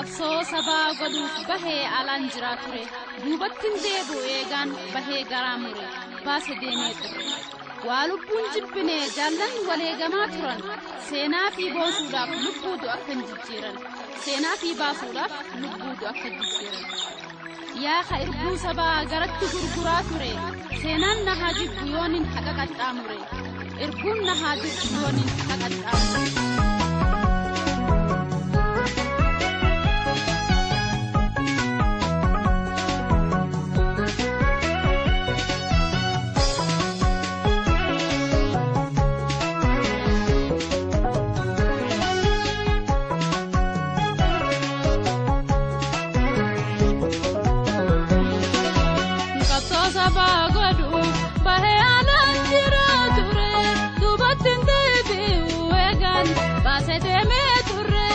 Qabsoo sabaa godhuuf bahee alaan jiraa ture. Duubatti hin deebi'u eegaan bahee garaa mure. Baase deemee ture. Waa lubbuun jibbine jaallan waleegamaa turan. Seenaa fi boonsuudhaaf lubbuutu akka hin jijjiiran. Seenaa fi baasuudhaaf lubbuutu akka hin jijjiiran. Yaa ka irbuu sabaa garatti gurguraa ture. Seenaan na haa jibbu yoonin haqa qaxxaamure. Irbuun na haa jibbu yoonin haqa qaxxaamure. Qabsoo sabaa godhu bahee alaan jiraa ture. Duubatti hin deebi'u eegaan baasee deemee ture.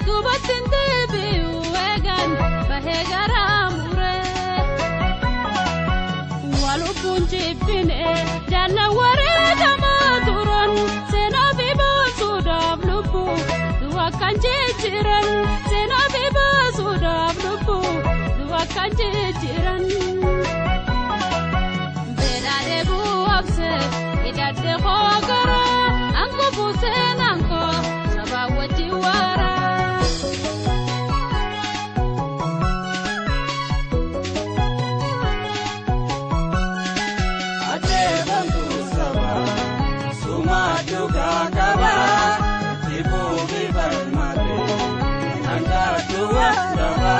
Duubatti hin deebi'u eegaan bahee garaa mure. Waa lubbuun jibbine jaallan wareegamaa turan. Seenaa fi baasuudhaaf lubbuu du'a kan jijjiiran. Seenaa fi baasuudhaaf lubbuu du'a kan jijjiiran. Beelaadhee bu'aabse hidhadhee hoogara anko buuseen anko sabaa wajjin waara. Ajeebamtu saba suma dhugaa qaba itti fufi barmaate hangaatu waldhaba.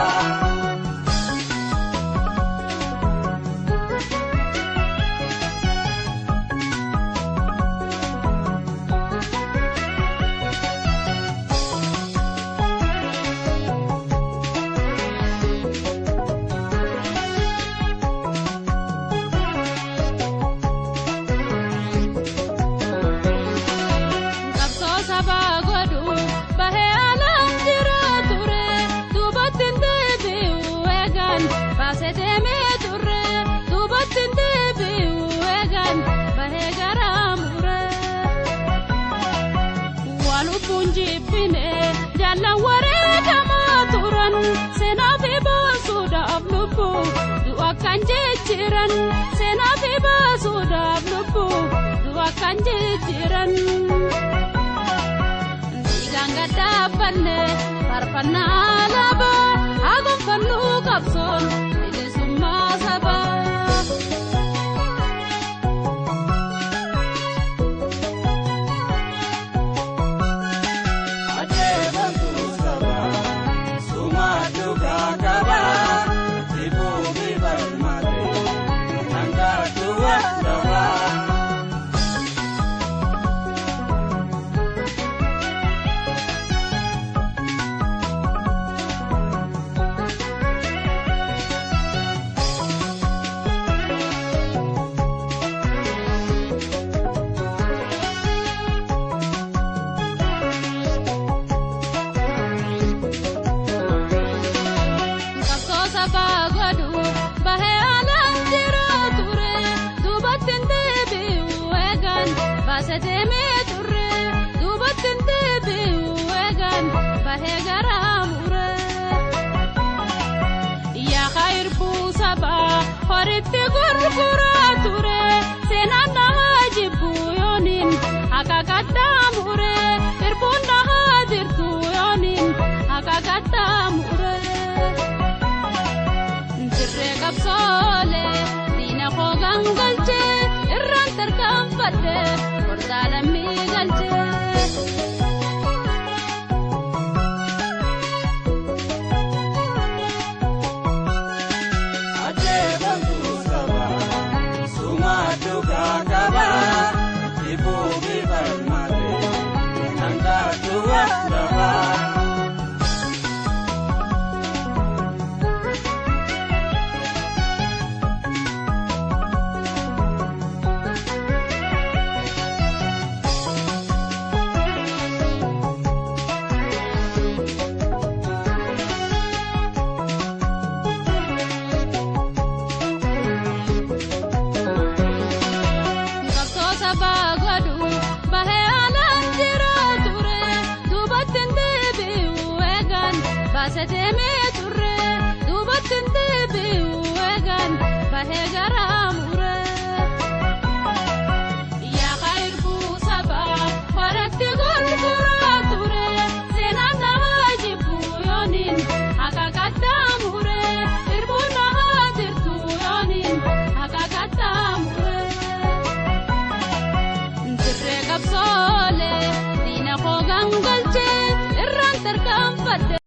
Qabsoo sabaa godhu bahee alaan jiraa ture. Duubatti hin deebi'u eegaan baasee deemee ture. Duubatti hin deebi'u eegaan bahee garaa mure. Waa lubbuun jibbine jaallan wareegamaa turan. Seenaa fi baasuudhaaf lubbuu du'a kan jijjiiran. Seenaa fi baasuudhaaf lubbuu du'a kan jijjiiran. Dhiigaan gaddaabbanne faarfannaa alaabaa haa gonfannuu qabsoon bilisummaa sabaa. Ajeebamtu saba suma dhugaa qaba itti fufi barmaate hangaatu waldhaba. Qabsoo sabaa godhu bahee alaan jiraa ture. Duubatti hin deebi'u eegaan baasee deemee ture. Duubatti hin deebi'u eegaan bahee garaa mure. Yaa irbuu sabaa horitti gurguraa ture. Seenaan na haa jibbu yooniin haqa qaxxaamure. Irbuun na haa jirtu yooniin haqa qaxxaamure. Dirree qabsoolee diina koo gangalchee irraan tarkaanfadhe gorsaa lammii galchee. Ajeebamtu saba suma dhugaa qaba itti fufi barmaate hangaatu waldhaba. Qabsoo sabaa godhu bahee alaan jiraa ture. Duubatti hin deebi'u eegaan baase deemee. deemee turre, duubatti hin deebi'u eegaan bahee garaa mure.